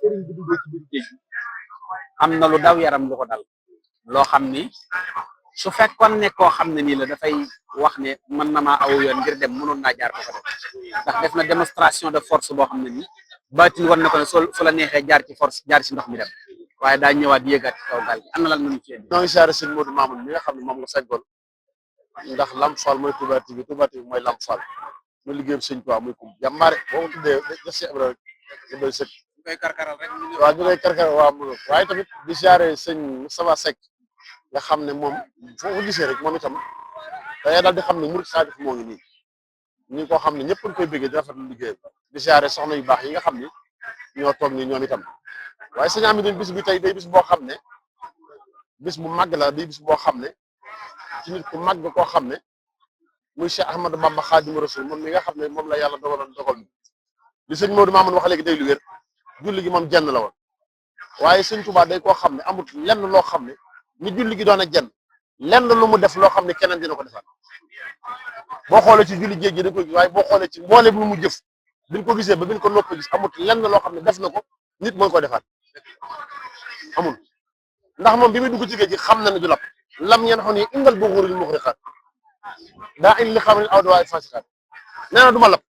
sëriñ bi duggee ci biir géej gi am na lu daw yaram lu ko dal loo xam ni su fekkoon ne koo xam ne nii la dafay wax ne mën na maa aw yoon ngir dem mënoon naa jaar ko fa def ndax def na démonstration de force boo xam ne nii baatin war na ko ne su la neexee jaar ci force jaar ci ndox mi dem waaye daa ñëwaat yéegaat ci kaw gaal gi am na lan mënu ci indi. ñoo ngi siyaare sëñ Modou Mamoun mi nga xam ne moom nga feggoon ndax Lamp Fall mooy Touba TV mooy Lamp Fall mu liggéeyam sëñ Tuubaa muy kum jàmbaare boo ko tuddee da Cheikh Ibrahima rek doy sëkk koy karkaral rek waaw ñu koy karkaral waaw mu waaye tamit di siyaare sëñ Moustapha Seck nga xam ne moom foo ko gisee rek moom itam dangay daal di xam ne murid saadix moo ngi nii ñi ko xam ne ñëpp koy bëggee di rafetlu liggéeyam di siyaare soxna yu baax yi nga xam ne ñoo toog ni ñoom itam waaye sëñ Amidou bis bi tey day bis boo xam ne bis bu màgg la day bis boo xam ne ci nit ku màgg koo xam ne muy Cheikh Ahmadou Bamba Khadimu Rasul moom mi nga xam ne moom la yàlla dogaloon dogal bi li sëñ Modou Mamoun wax léegi day lu wér julli gi moom jenn la woon waaye sëñ Touba day koo xam ne amul lenn loo xam ne ni julli gi doon a jenn lenn lu mu def loo xam ne keneen dina ko defaat boo xoolee ci julli géej gi da koy gis waaye boo xoolee ci mbooleem lu mu jëf biñ ko gisee ba biñ ko nopp gis amul lenn loo xam ne def na ko nit mooy ko defaat amul ndax moom bi muy dugg ci géej gi xam na ne du lap lam ñeen xam ne ingal buxuril muxriqat daa in li xam ne aw dawaay fasiqat nee na du ma lap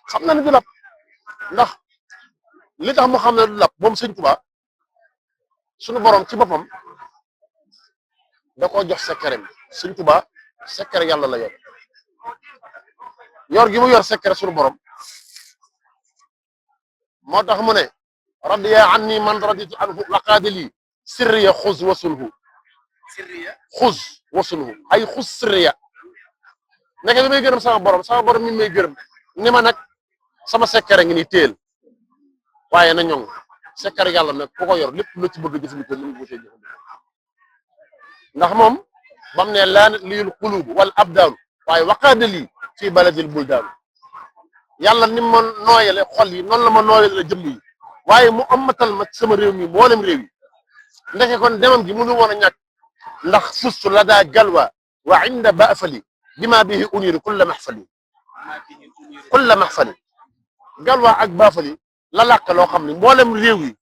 xam na ne du lap ndax li tax mu xam ne du lap moom sëñ Tuubaa suñu borom ci boppam da koo jox secret bi sëñ Tuubaa secret yàlla la yor gi mu yor secret suñu borom moo tax mu ne radiya anni man raditu anhu waqaadili sirriya xuz wasulhu xuz wasulhu ay xuz sirriya nekk bi may gërëm sama borom mi may gërëm ni ma nag sama secret ngi ni téel waaye na ñoŋ secret yàlla nag ku ko yor lépp lu ci bëgg a jëfandikoo ni mu ko jëfandikoo ndax moom bam ne laan liyul qulub wal abdaan waaye waqaadili fii baladil buldaan yàlla ni ma nooyale xol yi noonu la ma nooyale la jëmm yi waaye mu amatal ma sama réew mi mboolem réew yi ndeke kon demam gi mënu woon a ñàkk ndax fustu la daa galwa wa inda baafali bima bihi uniru kulla maxfali galwa ak baafali la làq loo xam ne mboolem réew yi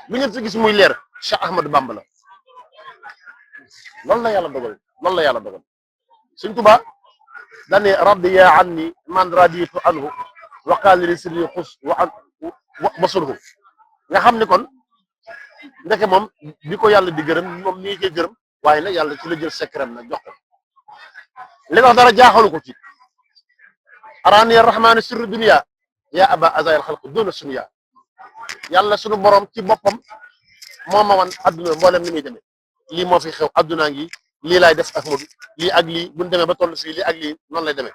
lu ngeen fi gis muy leer Cheikh Ahmadou Bamba la loolu la yàlla dogal Sëñ Tuubaa dane radiya anni man raditu anhu wa qaala li sirri xus wa surhu nga xam ne kon ndeke moom bi ko yàlla di gërëm moom nii koy gërëm waaye nag yàlla ci la jël secret nag jox ko li tax dara jaaxalu ko ci araani arrahmaanu sirru dunya ya aba azayal xalq duna sunya yàlla sunu borom ci boppam moo ma wan adduna mboolem ni muy demee lii moo fi xew addunaa ngi lii laay def ak Modou lii ak lii buñ demee ba toll fii lii ak lii noonu lay demee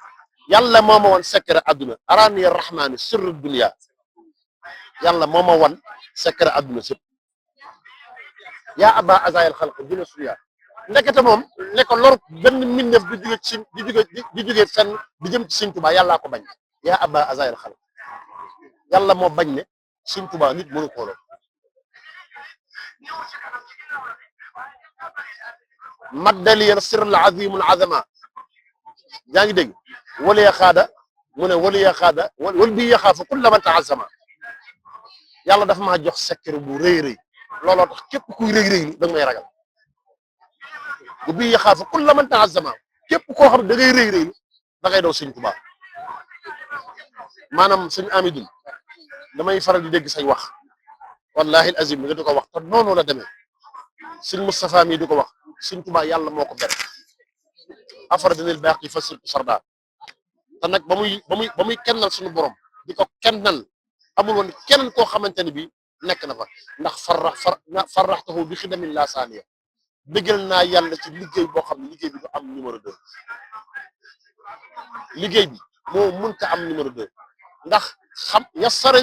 yàlla moo ma wan secret adduna araani arrahmaanu sirru dunya yàlla moo ma wan secret adduna sëpp yaa aba azayal xalq dina sunya ndekete moom ne ko lor benn mbindeef di jóge ci di jóge fenn di jëm ci Sëñ Tuubaa yàllaa ko bañ yaa aba azayal xalq yàlla moo bañ ne Sëñ Tuubaa nit mënu ko lor maddaliyan sirral azimul azama yaa ngi dégg wala ya xaada mu ne wala ya xaada wal bi yaxaafa kulla man taazama yàlla dafa maa jox secret bu rëy looloo tax képp kuy rëy da nga may ragal bu bii yaxaafa kulla man taazama képp koo xam ne da ngay rëy da ngay daw Sëñ Tuubaa maanaam sëñ Amidou damay faral di dégg say wax wallahi azim nga di ko wax te noonu la demee sëñ Moustapha mii di ko wax Sëñ Tuubaa yàlla moo ko ber afradinil baaqi fasirtu sarda te nag ba muy kennal suñu borom di ko kennal amul woon kenn koo xamante ne bi nekk na fa ndax farraxtahu bi xidamin la saaniya bëggal naa yàlla ci liggéey boo xam ne liggéey bi du am numéro 2 liggéey bi moo mënta am numéro 2 ndax xam yassara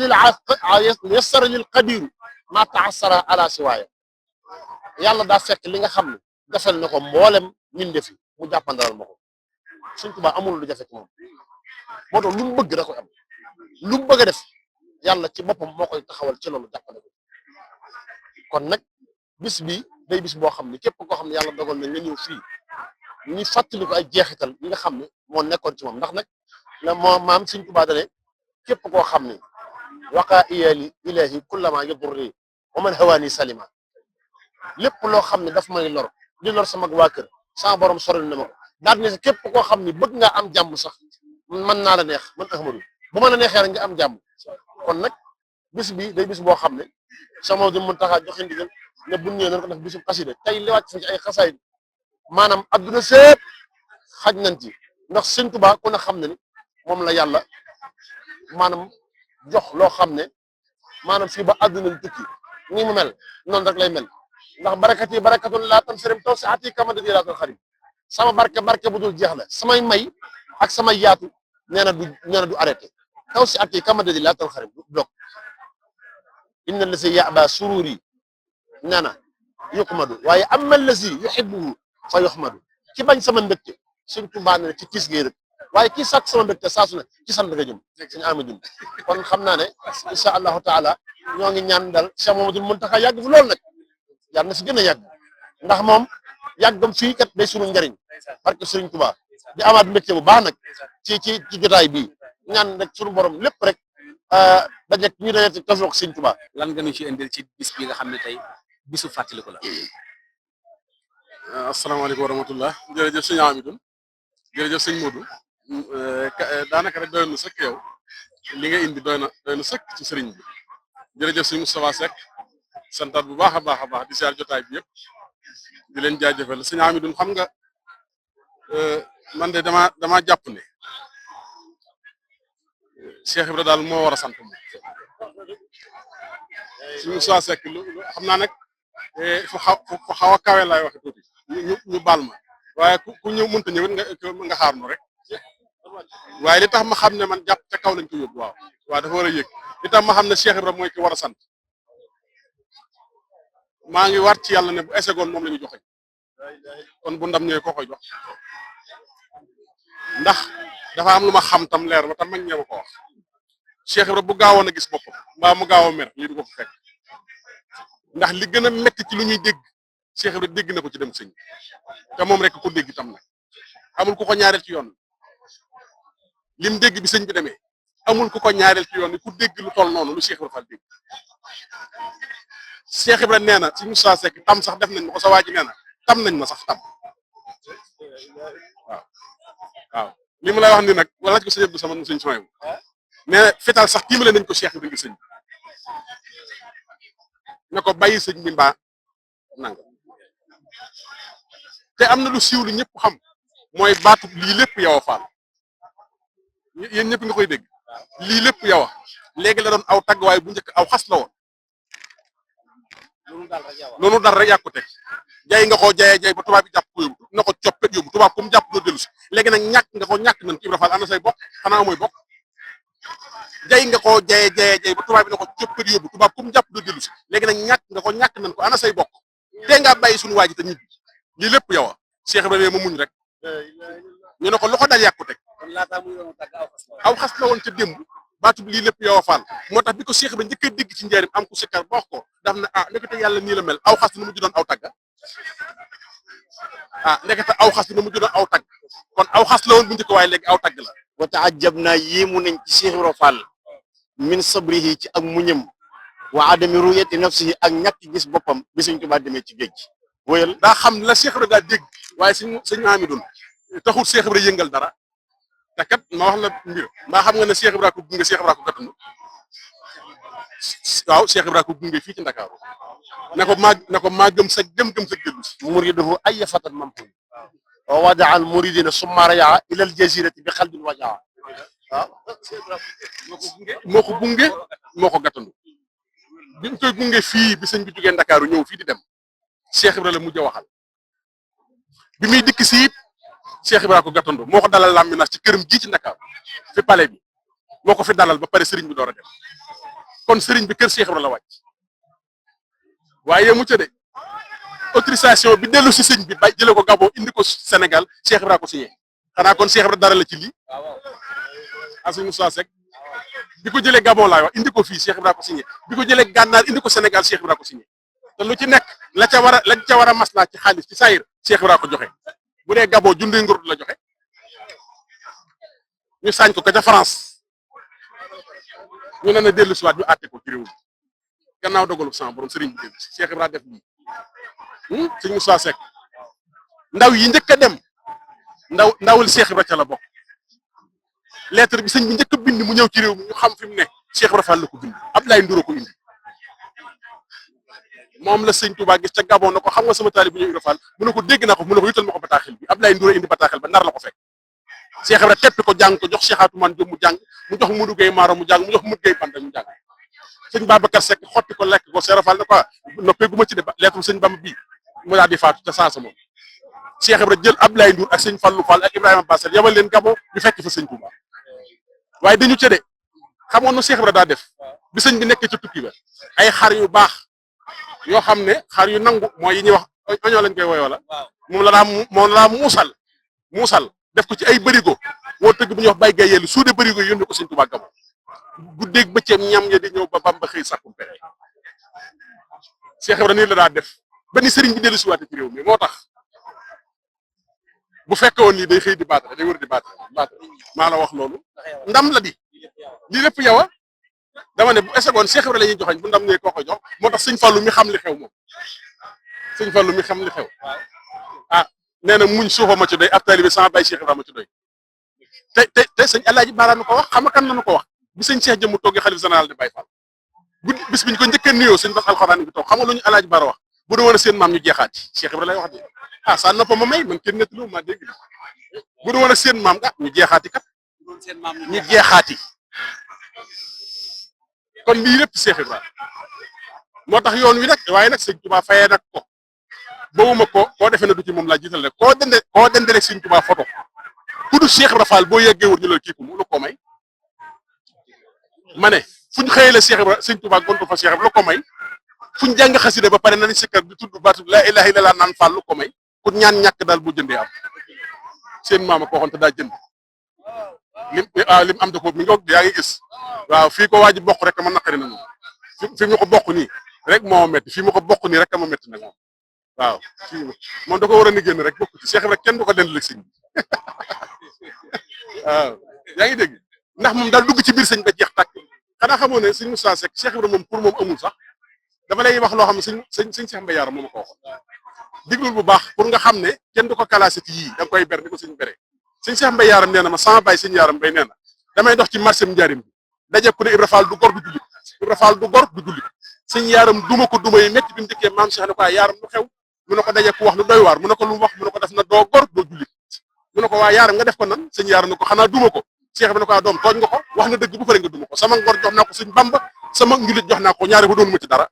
lil qadiru ma taassara ala siwaaya yàlla daa fekk li nga xam ne defal na ko mboolem ñun defi mu jàppandalal ma ko Sëñ Tuubaa amul lu jafe ci moom moo tax lu mu bëgg da koy am lu mu bëgg a def yàlla ci boppam moo koy taxawal ci loolu jàppale ko kon nag bis bi day bis boo xam ne képp koo xam ne yàlla dogal na nga ñëw fii ñu fàttali ko ay jeexital yi nga xam ne moo nekkoon ci moom ndax nag la moo maam Sëñ Tuubaa dane képp koo xam ne waqaa iyali ilahi kullama yadurri wa man hawaani salima lépp loo xam ne daf may lor di lor sama waa kër sama borom soril na ma ko daal ne képp koo xam ne bëgg nga am jàmm sax mën naa la neex man Ahmadou bu ma la neexee rek nga am jàmm kon nag bis bi day bis boo xam ne sama du mën taxaa joxe ndigal ne bu ñëwee nañ ko def bisu xasida tey li wàcc fi ci ay xasaay maanaam adduna sépp xaj nañ ci ndax Sëñ Tuubaa ku ne xam ne ni moom la yàlla maanaam jox loo xam ne maanaam fii ba adduna di tukki ni mu mel noonu rek lay mel ndax barakat yi barakatun laa tansarim taw si ati kamada di laatal xarit sama barke bu dul jeex la samay may ak samay yaatu nee na du arrêté taw si ati kamada di laatal xarit du dog inna lasi yaba sururi nee na yuqmadu waaye amma lasi yuhibbuhu fa yuhmadu ci bañ sama mbégte Sëñ Tuubaa ne ci kiis gee rek waaye kii sàkk sama mbégte saa su ne ci sant nga jëm Sëñ Amidou kon xam naa ne insha allahu taala ñoo ngi ñaan dal Cheikh Mamadou Muntaxa yàgg fi loolu nag yàlla na fi gën a yàgg ndax moom yàggam fii kat day sunu njariñ barke Sëriñ Tuubaa di amaat mbégte bu baax nag ci jotaay bii ñaan rek sunu borom lépp rek daje ñu daje ci tawfiq Sëriñ Tuubaa. lan nga ñu ci indil ci bis bi nga xam ne tey bisu fàttaliku la. asalaamaaleykum wa rahmatullah jërëjëf sëñ Amidou jërëjëf sëñ Modou daanaka rek doy na sëkk yow li nga indi doy na sëkk ci sëriñ bi jërëjëf sëñ Moustapha Seck santaat bu baax a baax di siyaar jotaay bi yëpp di leen jaajëfal sëñ Amidou xam nga man de dama jàpp ne Cheikh Ibra daal moo war a sant moom sëñ Moustapha Seck xam naa nag fu xaw a kawe laay waxe tuuti ñu baal ma waaye ku ñëw mënta ñëwit nga xaar nu rek waaye li tax ma xam ne man jàpp ca kaw lañ ko yóbbu waaw dafa war a yëg li tax ma xam ne Cheikh Ibra mooy ki war a sant maa ngi war ci yàlla ne bu esegoon moom la ñu joxe kon bu ndam ñëwee koo koy jox ndax dafa am lu ma xam tam leer ma tam mag ñëw ko wax Cheikh Ibra bu gaawoon a gis boppam mbaa mu gaaw a mer lii du ko fekk ndax li gën a metti ci lu ñuy dégg Cheikh Ibra dégg na ko ci dem sëñ te moom rek ko dégg tam nag amul ku ko ñaareel ci yoon lim dégg bi sëñ bi demee amul ku ko ñaareel ci yoon ku dégg lu toll noonu lu Cheikh Ibra Fall dégg Cheikh Ibra nee na ci Moussa Seck tam sax def nañ ma ko sa waa ji nee na tam nañ ma sax tam waaw li ma lay wax ni nag wala ko sëñ Abdou sama sëñ Soyew mais fetal sax tiimale nañ ko Cheikh Ibra ngi sëñ ne ko bàyyi sëñ bi mbaa nanga te am na lu siiw lu ñëpp xam mooy baatu lii lépp yow a faal yéen ñëpp nga koy dégg lii lépp yow a léegi la doon aw tagg waaye bu njëkk aw xas la woon loolu dal rek yaa ko teg jay nga koo jayee ba tubaab bi jàpp ko yóbbu na ko coppet yóbbu tubaab ku mu jàpp doo dellu si léegi nag ñàkk nga ko ñàkk nañ ci Ibra Fall ana say bokk xanaa mooy bokk jay nga koo jayee ba tubaab bi na ko coppet yóbbu tubaab ku mu jàpp doo dellu si léegi nag ñàkk nga ko ñàkk nañ ko ana say bokk te nga bàyyi suñu waa ji te ñibbi lii lépp yow a Cheikh Ibrahima ma muñ rek ñu ne ko lu ko dal yàqu teg aw xas la woon ca démb baatu lii lépp yow a faal moo tax bi ko Cheikh Ibrahima njëkk a dégg ci njëriñ am ku sikkar ba wax ko daf ne ndekete yàlla nii la mel aw xas na mu doon aw tagga ndekete aw xas na mu doon aw tagg kon aw xas la woon bu njëkk waaye léegi aw tagg la wa taajabna yéemu nañ ci Cheikh Ibra Fall min sabrihi ci ak muñam wa adami ruyati nafsihi ak ñàkk gis boppam bi Sëñ Tuubaa demee ci géej gi wóyal daa xam la Cheikh Ibra daa dégg waaye sëñ Amidou taxul Cheikh Ibra yëngal dara te kat ma wax la mbir mbaa xam nga ne Cheikh Ibra ko gunge Cheikh Ibra ko gàttandu waaw Cheikh Ibra ko gunge fii ci Ndakaaru ne ko maa gëm sa gëm sa dellu si muriduhu ay fatan mamhun wa wadaa al muridina summa rayaa ila al jazirati bi xalbin wajaa waaw moo ko gunge moo ko gàttandu bi ñu koy gunge fii bi sëñ bi jógee Ndakaaru ñëw fii di dem Cheikh Ibra la mujj a waxal bi muy dikk si it Cheikh Ibra ko gàttandu moo ko dalal làmminaas ci këram gii ci Ndakaaru fi palais bi moo ko fi dalal ba pare sëriñ bi door a dem kon sëriñ bi kër Cheikh Ibra la wàcc waaye mu ca de autorisation bi dellu si sëñ bi ba jëlee ko Gabon indi ko Sénégal Cheikh Ibra ko signé xanaa kon Cheikh Ibra dara la ci lii Asou Moussa Seck bi ko jëlee Gabon laay wax indi ko fii Cheikh Ibra ko signé bi ko jëlee Gànnaar indi ko Sénégal Cheikh Ibra ko signé te lu ci nekk la ca war a maslaa ci xaalis ci saayir Cheikh Ibra ko joxe bu dee Gabon junni ngurut la joxe ñu sañ ko ca France ñu ne na dellu si waat ñu àtte ko ci réew mi gannaaw dogalu sama borom sëriñ bi dellu si Cheikh Ibra def lii sëñ Moussa Seck ndaw yi njëkk a dem ndawul Cheikh Ibra ca la bokk lettre bi sëñ bi njëkk a bind mu ñëw ci réew mi ñu xam fi mu ne Cheikh Ibra Fall la ko bind Abdoulaye Ndouro ko indi moom la sëñ Touba gis ca Gabon na ko xam nga sama taali bu ñëw Ibra Fall mu ne ko dégg naa ko mu ne ko yutal ma ko bataaxel bi Abdoulaye Ndouro indi bataaxel ba nar la ko fekk Cheikh Ibra teppi ko jàng ko jox Cheikh Atoumane Diop mu jàng mu jox Modou Gueye Maro mu jàng mu jox Modou Gueye Banda mu jàng sëñ Babacar Seck xotti ko lekk ko Cheikh Ibra Fall ne ko noppee gu ma ci de lettre sëñ Bamba bii mu daal di faatu ca saasa moom Cheikh Ibra jël Abdoulaye Ndour ak sëñ Fallou Fall ak Ibrahima Bassel yabal leen Gabon ñu fekk fa sëñ Touba waaye dañu ca de xamoon na Cheikh Ibra daa def bi sëñ bi nekkee ca tukki ba ay xar yu baax yoo xam ne xar yu nangu mooy yi ñuy wax oñoo lañ koy woyoo la moom la daa muusal def ko ci ay bërigo woo tëgg bu ñuy wax bay gay yellu suude bërigo yi yónni ko sëñ Touba Gabon guddeeg bëccëg ñam ya di ñëw ba Bamba xëy sàkkum pexe Cheikh Ibra nii la daa def ba ni sëriñ bi dellu si waate ci réew mi moo tax bu fekke woon lii day xëy di baatare day wër di baatare maa la wax loolu ndam la di lii lépp yow a dama ne bu esegoon Cheikh Ibra la ñuy joxañ bu ndam ne koo ko jox moo tax sëñ Fallou mi xam li xew moom sëñ Fallou mi xam li xew ah nee na muñ suufa ma ci doy ab taalibe sama bay Cheikh Ibra ma ci doy te sëñ Alaaji Baara nu ko wax xam nga kan nanu ko wax bi sëñ Cheikh jëmu toogee xalif général de Baye Fall guddi bis biñ ko njëkkee nuyoo sëñ bas alxuraan bi toog xam nga lu ñu Alaaji Baara wax bu doon woon seen maam ñu jeexaati Cheikh Ibra lay wax de ah sa noppa ma may man kenn nettalu ma dégg bu doon woon seen maam ñu jeexaati kat ñu jeexaati kon lii lépp Cheikh Ibra moo tax yoon wi nag waaye nag sëñ Touba fayee nag ko bawuma ko koo defee ne du ci moom laa jiital rek koo dende rek sëñ Touba photo ku du Cheikh Ibra Fall boo yeggee wut ñu la kii ko mu lu ko may ma ne fuñ xëyale Cheikh Ibra sëñ Touba gontu fa Cheikh Ibra lu ko may fuñ jàng xasida ba pare nañ sikkar di tudd baatu la ilaha illallah naan Fall lu ko may ku ñaan ñàkk daal boo jëndee am seen maama ko waxoon te daa jënd lim am da ko mi ngi yaa ngi gis waaw fii ko waa ji bokk rek ma naqari na moom fi mu ko bokk nii rek moo métti fii mu ko bokk nii rek ma métti nag moom waaw fii moom da ko war a ni génn rek bokk ci Cheikh Ibra kenn du ko dendaleeg sëñ bi waaw yaa ngi dégg ndax moom daal dugg ci biir sëñ ba jeex tàkk xanaa xamoo ne sëñ Moussa Seck Cheikh Ibra moom pour moom amul sax dama lay wax loo xam ne sëñ Cheikh Mbaye Yaram moo ma ko waxoon diglul bu baax pour nga xam ne kenn du ko classé ci yii da nga koy ber ni ko sëñ bere sëñ Cheikh Mbaye Yaram nee na ma sama baay sëñ Yaram Mbaye nee na damay dox ci marché Njaarim bi daje ku ne Ibra Fall du gor du jullit Ibra Fall du gor du jullit sëñ Yaram duma ko duma yi métti bi mu dikkee maam Cheikh ne ko Yaram lu xew mu ne ko daje ku wax lu doy waar mu ne ko lu wax mu ne ko def na doo gor doo jullit mu ne ko waa Yaram nga def ko nan sëñ Yaram ne ko xanaa duma ko Cheikh bi ne ko doom tooñ nga ko wax nga dëgg bu pare nga duma ko sama ngor jox naa ko sëñ Bamba sama njulit jox naa ko ñaari ba doon mu ci dara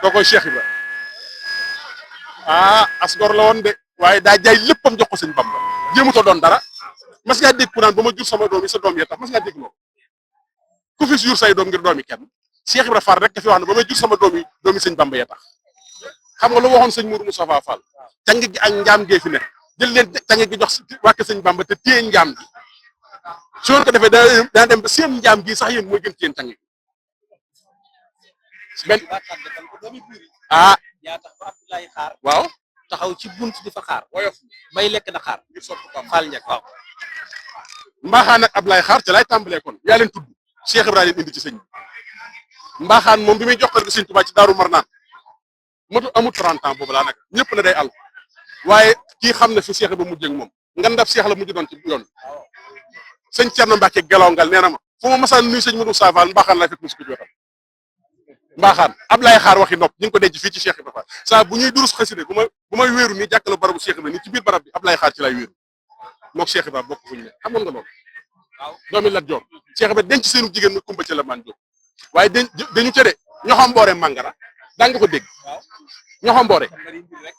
doo koy Cheikh Ibra as gor la woon de waaye daa jaay léppam jox ko sëñ Bamba jéemutoo doon dara mas ngaa dégg ku naan ba ma jur sama doom yi sa doom yi tax mas ngaa dégg loolu ku fi jur say doom ngir doomi kenn Cheikh Ibra Fall rek dafi wax ne ba may jur sama doom yi doomi sëñ Bamba ya tax xam nga lu waxoon sëñ Mourou Moustapha Fall càng gi ak njaam gee fi ne jël leen càng gi jox wàkk sëñ Bamba te téye njaam gi su ko defee daa dem ba seen njaam gi sax yéen mooy gën ci yéen càng gi benn yaa tax ba Abdoulaye xaar waaw taxaw ci bunt di fa xaar woyof bay lekk na xaar ngir sopp Bamba Fall njëkk waaw mbaaxaan ak Ablaye xaar ca laay tàmbalee kon yaa leen tudd Cheikh Ibrahima indi ci sëñ bi mbaaxaan moom bi muy joxal bi sëñ Tuubaa ci Daaru Marnaan motu amul 30 ans boobu laa nag ñëpp ne day al waaye kii xam ne fi Cheikh ba mujjee ak moom nga ndab Cheikh la mujj doon ci yoon sëñ Thierno Mbacke gelongal nee na ma fu ma masaan nuyu sëñ Modou Safal mbaaxaan laay fekk musu ko joxal mbaaxaan Ablaye xaar waxi nopp ñu ngi ko denc fii ci Cheikh Ibrahima Fall saa bu ñuy durus xaside bu may wéeru nii jàkkaarloo barabu Cheikh Ibrahima nii ci biir barab bi Ablaye xaar ci lay wéeru mook Cheikh Ibrahima bokk fu ñu ne xamoon nga loolu doomi Lat Joor Cheikh Ibrahima denc seenu jigéen muy kumba ci la man jóg waaye dañu cëde ñoxo mboore màngara daa nga ko dégg ñoxo mboore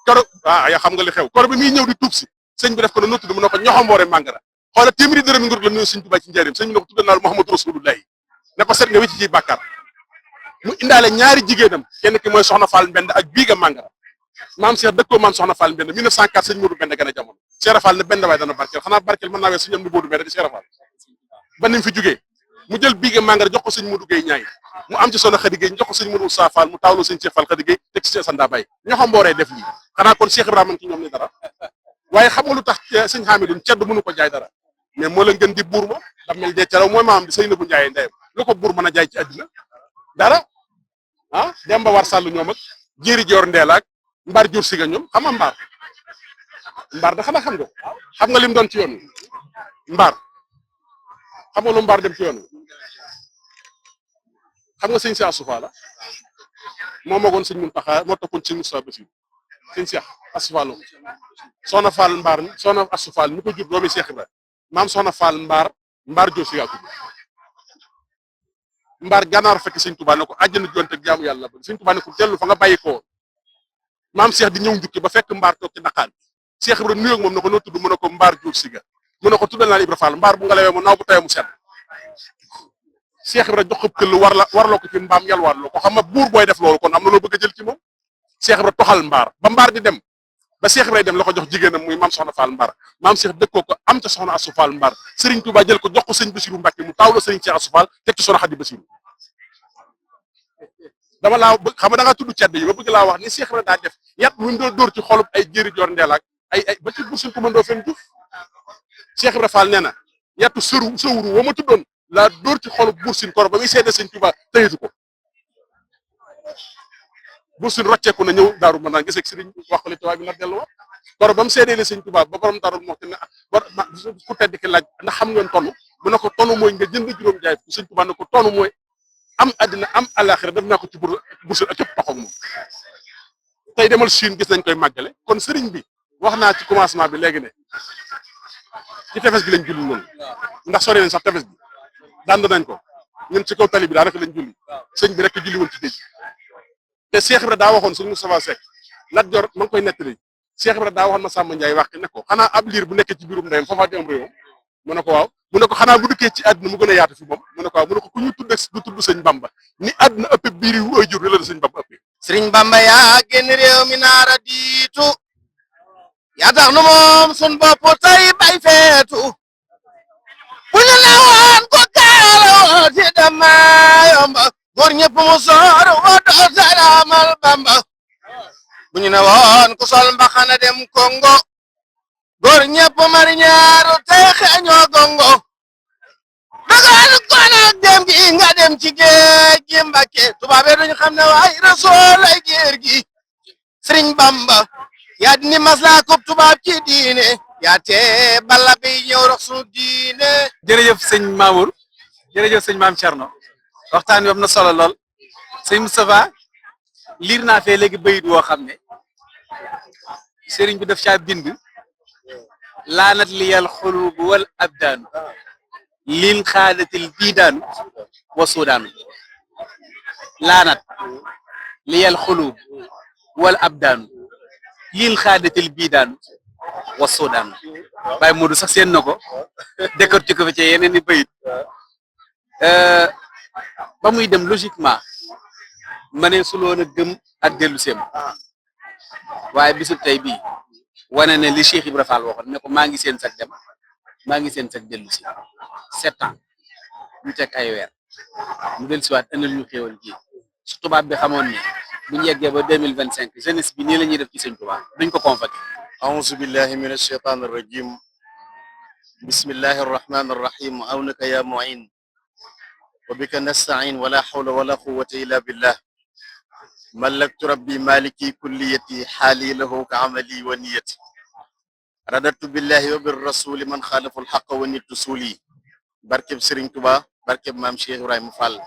koro yaa xam nga li xew koro bi muy ñëw di tuub si sëñ bi def ko na nottu mu ne ko ñoxo mboore màngara xoola téeméeri dërëm ngir la nuyu sëñ Tuubaa ci njaarim sëñ bi ne ko tuddal naa Muhammadu Rasulullahi ne ko set nga wécc ci bàkkaar mu indaale ñaari jigéenam kenn ki mooy soxna Fall Mbend ak biiga màngara maam Cheikh dëkkoo maam soxna Fall Mbend 1904 sëñ Modou Mbend gën a jamono Cheikh Fall ne Mbend waaye dana barkeel xanaa barkeel mën naa wees suñu am ni Modou Mbend di Cheikh Fall ba ni mu fi jógee mu jël biiga màngara jox ko sëñ Modou Gueye ñaay mu am ci soxna Khady Gueye jox ko sëñ Modou Sa Fall mu taawloo sëñ Cheikh Fall Khady Gueye teg ci Sanda Baye ñoxo mbooree def lii xanaa kon Cheikh Ibrahima ci ñoom ni dara waaye xam nga lu tax sëñ Hamidou cedd mënu ko jaay dara mais moo leen gën di buur ma daf mel dee caraw mooy maam di sëy na bu njaayee ndeyam lu ko buur mën a jaay ci àddina dara ah Demba War Sall ñoom ak Jéeri Joor Ndeel ak Mbaar Jur Siga ñoom xam nga mbaar da xanaa xam nga lim doon ci yoon wi mbaar xam nga lu mbaar dem ci yoon wi xam nga sëñ Cheikh Assoufal la moo magoon sëñ Muntaxa moo toppoon sëñ Moustapha Bassirou sëñ Cheikh Assoufal Soxna Fall mbaar Soxna Assoufal ñu ko jur doomi Cheikh Ibra maam Soxna Fall mbaar Jur Siga ko mbaar gànnaar fekk sëñ Tuubaa ne ko àjjana jonte ak jaamu yàlla ba sëñ Tuubaa ne ko dellu fa nga bàyyi ko woon maam Cheikh di ñëw njukki ba fekk mbaar toog ci Dakar Cheikh Ibra nuyoo ak moom ne ko noo tudd mu ne ko mbaar Jur Siga mu ne ko tuddal naa Ibra Fall mbaar bu nga lewee mu naaw bu tawee mu set Cheikh Ibra jox ko këll warloo ko ci mbaam yalwaat loo ko xam nga buur booy def loolu kon am na loo bëgg a jël ci moom Cheikh Ibra toxal mbaar ba mbaar di dem ba Cheikh Ibra dem la ko jox jigéenam muy maam Soxna Fall mbaar maam Cheikh dëkkoo ko am ca Soxna Assou Fall mbaar Serigne Touba jël ko jox ko sëñ Bassirou Mbacke mu taawloo Serigne Cheikh Assou Fall teg ci Soxna Xadi Bassirou dama laa xam nga da ngaa tudd cedd yi ba bëgg laa wax ni Cheikh Ibra daa def yat mu doon dóor ci xolub ay Jéeri Joor Ndeel ak ay ba ci bursin ko mëndoo fen Diouf Cheikh Ibra Fall nee na yattu sëwru wa ma tuddoon laa dóor ci xolub bursin koro ba muy seede sëñ Touba tëyitu ko bursin rocceeku na ñëw daaru mën naan gis ak sëriñ wax ko li tubaab bi na delluwaat koro ba mu seedee sëñ Touba ba borom daaru moo te ne ku tedd ki laaj ndax xam ngeen tonu mu ne ko tonu mooy nga jënd juróom jaay fu sëñ Touba ne ko tonu mooy am àddina am àllaaxira def naa ko ci bursin ak képp taxaw moom tey demal Chine gis nañ koy màggale kon sëriñ bi wax naa ci commencement bi léegi ne ci tefes gi lañ julli noonu ndax sori nañ sax tefes gi dand nañ ko ñun ci kaw tali bi daanaka lañ julli sëñ bi rek julli woon ci géej te Cheikh Ibra daa waxoon sëñ Moustapha Seck Lat Joor ma ngi koy nettali Cheikh Ibra daa waxoon ma Samba Ndiaye wax ne ko xanaa ab liir bu nekkee ci biirum ndeyam foofa di am réewam mu ne ko waaw mu ne ko xanaa bu dikkee ci àdduna mu gën a yaatu fi moom mu ne ko waaw mu ne ko ku ñu tudd du tudd sëñ Bamba ni àdduna ëpp biir yu ay jur la sëñ Bamba ëppee Sëriñ Bamba yaa génn réew mi naara diitu yaa tax nu moom sun bopp tey bay feetu bu ñu ne woon ko kaala ci dama yomba góor ñëpp mu soor wa doo salaamal Bamba bu ñu ne woon ku sol mbaxana dem Congo góor ñëpp mariñaaru tey xeeñoo gongo dogal kon ak dem gi nga dem ci géej gi Mbàkke tubaabe duñu xam ne waay Rasuul ay géer gi Sëriñ Bamba yaa dini maslaa ko tubaab ci diine yaa tee balla bi ñëw rox sunu diine. jërëjëf sëñ Mamour jërëjëf sëñ Maam Thierno waxtaan wi am na solo lool sëñ Moustapha liir naa fee léegi bayit woo xam ne sëriñ bi daf caa bind laanat liyal xulubu wal abdaanu lin xaadatil biidaanu wa suudaanu laanat liyal xulubu wal abdaanu lin xaadatil biidaanu wa suudaanu Baye Modou sax seen na ko décor ci ko fi ci yeneen i bayit ba muy dem logiquement ma ne suloon a gëm ak dellu seem waaye bisub tey bii wane ne li Cheikh Ibra Fall waxoon ne ko maa ngi seen sag dem maa ngi seen sag dellu si 7 ans ñu teg ay weer mu dellu siwaat ëndal ñu xéewal ji su tubaab bi xamoon ne bu ñu yeggee ba 2025 jeunesse bi nii la ñuy def ci sëñ Tuubaa duñ ko convoqué. أعوذ بالله من الشيطان الرجيم بسم الله الرحمن الرحيم عونك يا معين وبك نستعين ولا حول ولا قوة إلا بالله ملكت ربي مالكي كليتي حالي له كعملي ونيتي رددت بالله وبالرسول من خالف الحق ونيت سولي barkeb Serigne Touba barkeb maam Cheikh Ibrahima Fall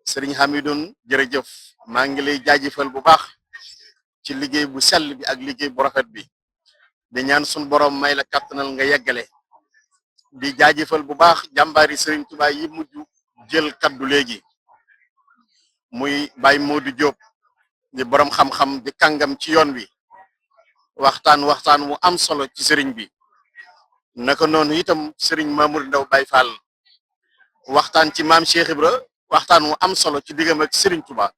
Serigne Hamidoun jërëjëf maa ngi lay jaajëfal bu baax ci liggéey bu sell bi ak liggéey bu rafet bi di ñaan sun borom may la kattanal nga yeggale di jaajëfal bu baax jàmbaari Serigne Touba yi mujj jël kaddu léegi muy Baye Modou Diop di borom xam-xam di kàngam ci yoon wi waxtaan wu am solo ci Serigne bi naka noonu itam Serigne Mamour Ndaw Baye Fall waxtaan ci maam Cheikh Ibra waxtaan wu am solo ci diggam ak Serigne Touba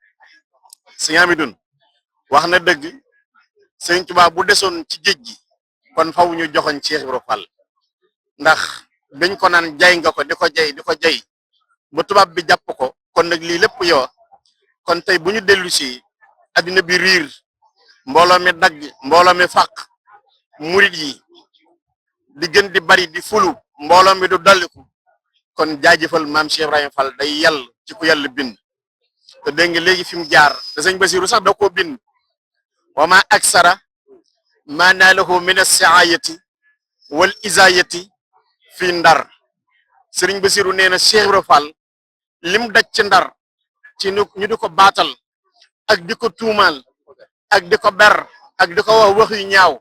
Serigne Hamidoun wax na dëgg Serigne Touba bu desoon ci géej gi kon faw ñu joxoñ Cheikh Ibra Fall ndax biñ ko naan jay nga ko di ko jay ba tubaab bi jàpp ko kon nag lii lépp yow kon tey bu ñu dellu si addina bi riir mbooloo mi dagg mbooloo mi fàq murit yi di gën di bari di fulu mbooloo mi du dolliku kon jaajëfal maam Cheikh Ibrahima Fall day yàll ci ku yàlla bind te dégg nga léegi fi mu jaar te sëñ Basiru sax da koo bind wa ma aksara ma naalahu min as-siayati wal isayati fi ndar sëriñ Basiru nee na Cheikh Ibrahima Fall lim daj ci ndar ci ñu di ko baatal ak di ko tuumaal ak di ko ber ak di ko wax wax yu ñaaw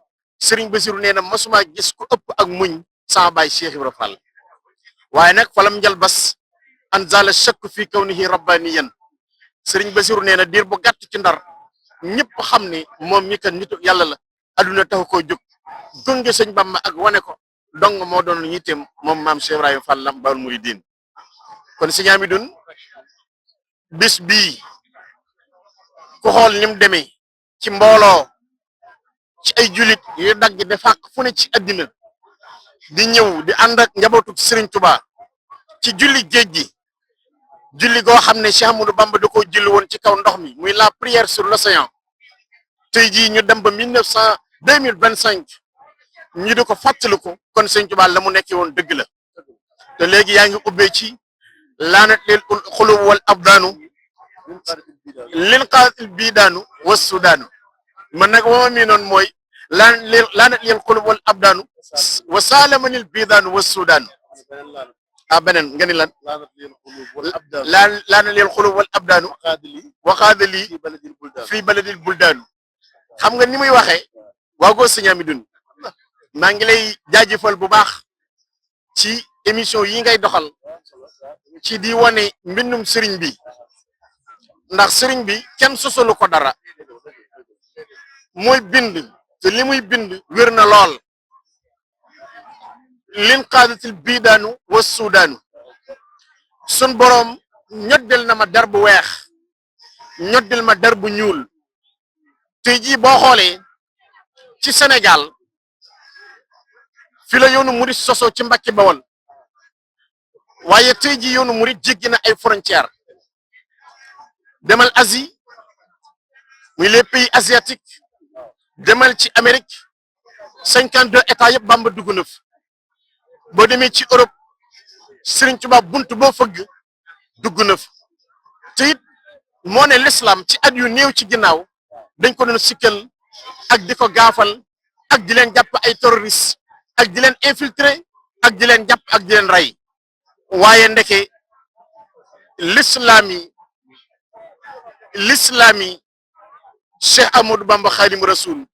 sëriñ Basiru nee na masuma gis ku ëpp ak muñ sama baay Cheikh Ibrahima Fall waaye nag falam njal bas anzala shakk fi kawnihi rabbaniyan sëriñ Basiru nee na diir bu gàtt ci ndar ñëpp xam ne moom ñi kat nitu yàlla la adduna taxu koo jóg gunge sëñ Bamba ak wane ko dong moo doon ñitteem moom maam Cheikh Ibrahima Fall Lamp Baabul Muridiin kon sëñ Amidun bis bii ku xool ni mu demee ci mbooloo ci ay julit yu dagg de fàq fu ne ci addina di ñëw di ànd ak njabootu Serigne Touba ci julli géej gi julli goo xam ne Cheikh Ahmadou Bamba da koo julli woon ci kaw ndox mi muy la prière sur l'océan tey jii ñu dem ba 2025 ñu di ko fàttaliku kon Serigne Touba la mu nekkee woon dëgg la te léegi yaa ngi ubbee ci laanat lil xulub wal abdaanu lin qaatil biidaanu was sudaanu man nag wama mii noonu mooy laanat lil xulub wal abdaanu wa saalamanil biidaanu was sudaanu beneen nga ni lan laanat lil xulub wal abdaanu wa qaadali fii baladil buldaanu xam nga ni muy waxee waagoo sëñ Amidun maa ngi lay jaajëfal bu baax ci émission yi ngay doxal ci di wane mbindum sëriñ bi ndax sëriñ bi kenn sosalu ko dara mooy bind te li muy bind wér na lool lin qaadatil biidaanu wa suudaanu sun boroom ñoddil na ma der bu weex ñoddil ma der bu ñuul tey jii boo xoolee ci Sénégal fi la yoonu murit soso ci Mbàkke Bawol waaye tey jii yoonu murit jéggi na ay frontières demal Asie muy les pays asiatiques demal ci Amérique 52 états yëpp Bamba dugg na fi boo demee ci Europe Serigne Touba buntu boo fëgg dugg na fi te it moo ne l'islam ci at yu néew ci ginnaaw dañ ko doon sikkal ak di ko gaafal ak di leen jàpp ay terroristes ak di leen infiltrer ak di leen jàpp ak di leen rey waaye ndeke l'islam yi Cheikh Amadou Bamba Khadim Rasoul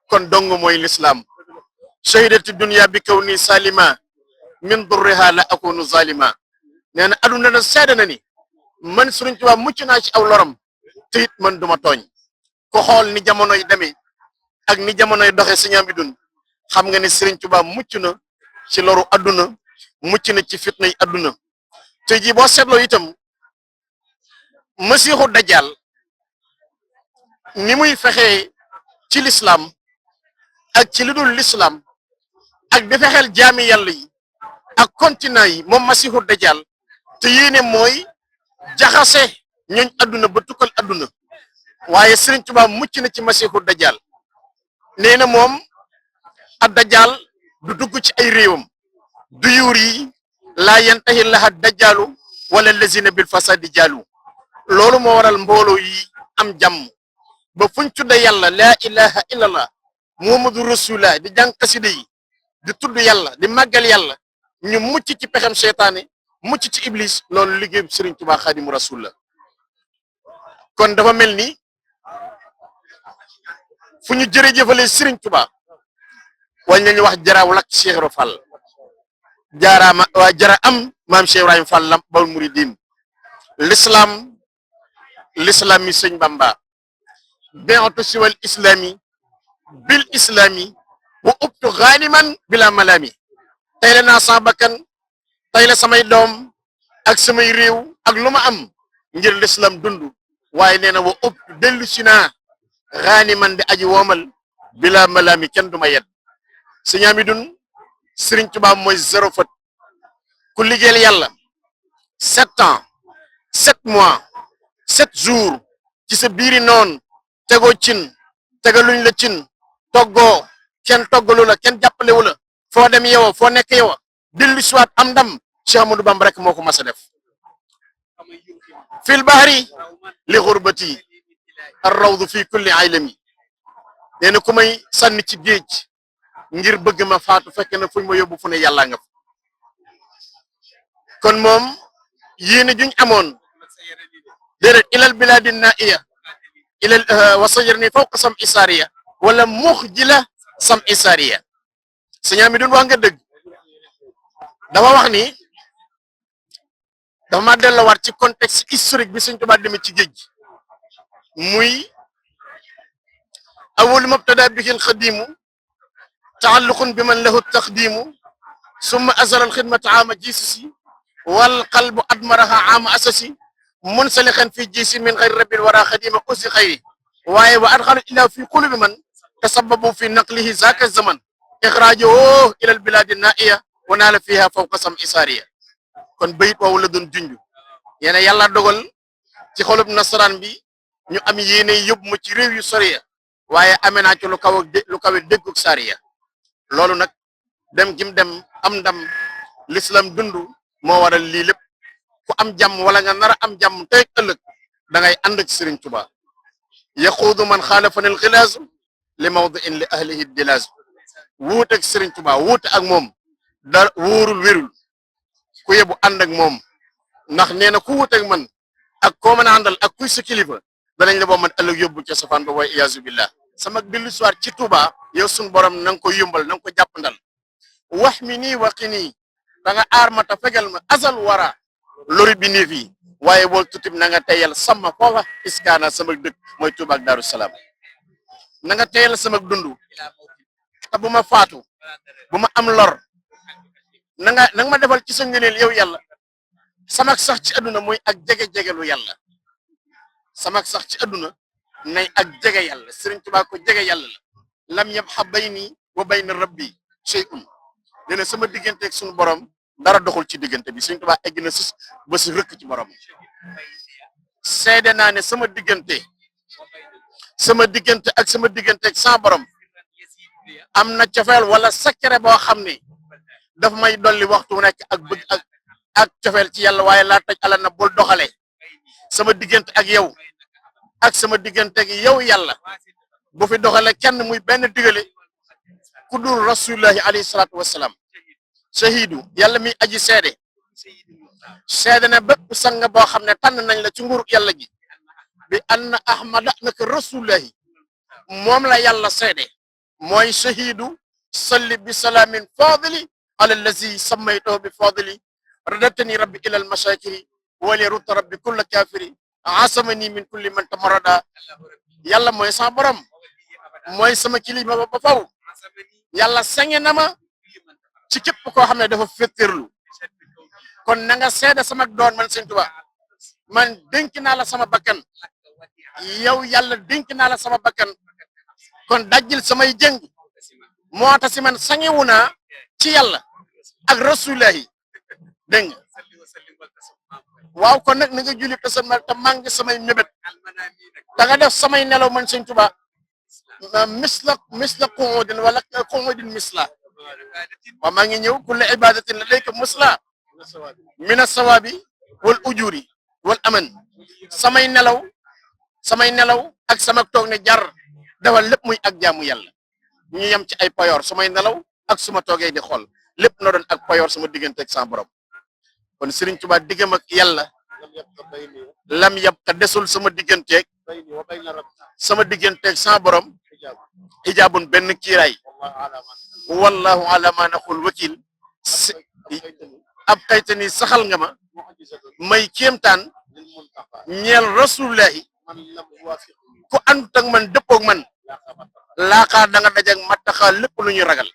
kon dong mooy l'islam shahidati dunya bi kawni salima min durriha la akunu zalima nee na aduna na seede na ni man Serigne Touba mucc naa ci aw loram te it man duma tooñ ko xool ni jamonoy demee ak ni jamonoy doxee Sëñ Amidun xam nga ni Serigne Touba mucc na ci loru adduna mucc na ci fitna yi adduna te ji boo seetloo itam masiixu dajjal ni muy fexee ci l'islam ak ci lu dul l'islam ak di fexeel jaami yàlla yi ak continent yi moom masiixu dajjal te yéene mooy jaxase ñooñ adduna ba tukkal adduna waaye Serigne Touba mucc na ci masiixu dajjal nee na moom ad dajjal du dugg ci ay réewam du yuur yi laa yantahi laha dajjalu wala lazina bil fasadi jaalu loolu moo waral mbooloo yi am jàmm ba fuñ tudde yàlla laa ilaha illallah muhammadu rasulullah di jàng xasida yi di tudd yàlla di màggal yàlla ñu mucc ci pexem seytaane mucc ci iblis loolu liggéey Serigne Touba Xaadimu Rasul la kon dafa mel ni fu ñu jërëjëfalee Serigne Touba wañ nañu wax jaraaw lak Cheikh Ibra Fall jaaraama waa jara am maam Cheikh Ibrahima Fall Lamp Baabul Muridiin l'islam yi sëñ Bamba bi'tu siwal islami bil islami wa ubtu ghaniman bila malami tey la naa sama bakkan tey la samay doom ak samay réew ak lu ma am ngir l'islam dund waaye nee na wa ubtu dellu si naa ghaniman di aji woomal bila malami kenn du ma yedd Sëñ Amidun Serigne Touba mooy zéro faute ku liggéeyal yàlla 7 ans 7 mois 7 jours ci sa biiri noon tegoo cin tegaluñ la cin toggoo kenn toggalu la kenn jàppalewu la foo dem yow foo nekk yow dellu siwaat am ndam Cheikh Amadou Bamba rek moo ko mas a def fil bahri li xurbati ar-rawdu fi kulli aylami nee na ku may sànni ci géej ngir bëgg ma faatu fekk na fuñ ma yóbbu fu ne yàlla nga fa kon moom yéene juñ amoon déedéet ilal biladi naiya ilal wasayarni fawqa sam isariya wala muxjila sam isariya sëñ mi doon wax nga dëgg dafa wax ni dafa ma delluwaat ci contexte historique bi Sëñ Tuubaa demee ci géej muy awwalu mabtada bihi al-xadimu taalluqun bi man lahu taqdimu summa azala al-xidmata aama jiisisi wal qalbu admaraha aama asasi munsalixan fi jiisi min xayri rabbil wara xadima usi xayri waaye wa adxala ila fi qulubi man tasabbabu fi naqlihi zaaka zaman ixraajuhu ila al-biladi naiya wa naala fiha fawqa sam isariya kon bayit woowu la doon junj yéena yàlla dogal ci xolub nasaraan bi ñu am yéene yóbbu ma ci réew yu soriya waaye amee naa ci lu kawe déggug sariya loolu nag dem gim dem am ndam l'islam dund moo waral lii lépp ku am jàmm wala nga nar a am jàmm tey ëllëg da ngay ànd ak Sëriñ Tuubaa yaquudu man xaalafani al-xilaas li mawdi'in li ahlihi dilaas wuute ak Sëriñ Tuubaa wuute ak moom da wóorul wérul ku yebu ànd ak moom ndax nee na ku wuute ak man ak koo mën a àndal ak kuy sa kilifa danañ la boo man ëllëg yóbbu ca safaan ba way iyaazu billah sama dellu soir ci Touba yow sun borom na nga ko yombal na nga ko jàppandal wax mi nii waxi nii da nga aar ma ta fegal ma asal wara lori bi nii fii waaye bool tutib na nga teyal sama foofa iskaana sama dëkk mooy Touba ak Daaru Salaam na nga teyal sama dund te bu ma faatu bu ma am lor na nga ma defal ci sa ngëneel yow yàlla samak sax ci àdduna mooy ak jege-jegelu yàlla samak sax ci àdduna nay ak jege yàlla Sëriñ Tuubaa ko jege yàlla la lam yabxa bayni wa bayna rabbi shay'un nee na sama diggante ak suñu borom dara doxul ci diggante bi Sëriñ Tuubaa egg na sis ba si rëkk ci borom seede naa ne sama diggante ak sa borom am na cofeel wala secret boo xam ne daf may dolli waxtu wu nekk ak bëgg ak cofeel ci yàlla waaye laa taj ala na bul doxale sama diggante ak yow ak sama diggante ak yow yàlla bu fi doxale kenn muy benn digale ku dul rasulullahi alayhi salaatu wassalaam shahidu yàlla mi aji seede ne bépp sang boo xam ne tànn nañ la ci nguuru yàlla gi bi anna ahmada naka rasulullahi moom la yàlla seede mooy shahidu salli bi salaamin fadili ala allazi sammaytahu bi fadili radatani rabbi ila al mashakiri wali rutta rabbi kulla kafiri asamani min kulli man tamarada yàlla mooy sama borom mooy sama kilifa ba faw yàlla sange na ma ci képp koo xam ne dafa féttirlu kon na nga seede sama doon man Sëriñ Tuubaa man dénk naa la sama bakkan yow yàlla dénk naa la sama bakkan kon dajjil samay jëng moo tax si man sangewu naa ci yàlla ak rasulullahi dégg nga waaw kon nag na nga julli te sama te màng samay mébét da nga def samay nelaw man Sëriñ Tuubaa misla qu'udin wala qu'udin misla waaw maa ngi ñëw kulli ibadatin ladayka musla mina sawabi wal ujuri wal aman samay nelaw ak sama toog ne jar dawal lépp muy ak jaamu yàlla ñu yem ci ay payoor samay nelaw ak suma toogee di xool lépp na doon ak payoor sama diggante ak sama borom kon Sëriñ Tuubaa diggam ak yàlla lam yabqa desul sama digganteeg sama borom xijaabun benn kiiraay wallahu ala ma naqul wakil ab xaytani saxal nga ma may kéemtaan ñeel rasulullahi ku àndut ak man dëppoog man laaxaar da nga dajeg mattaxaa lépp lu ñu ragal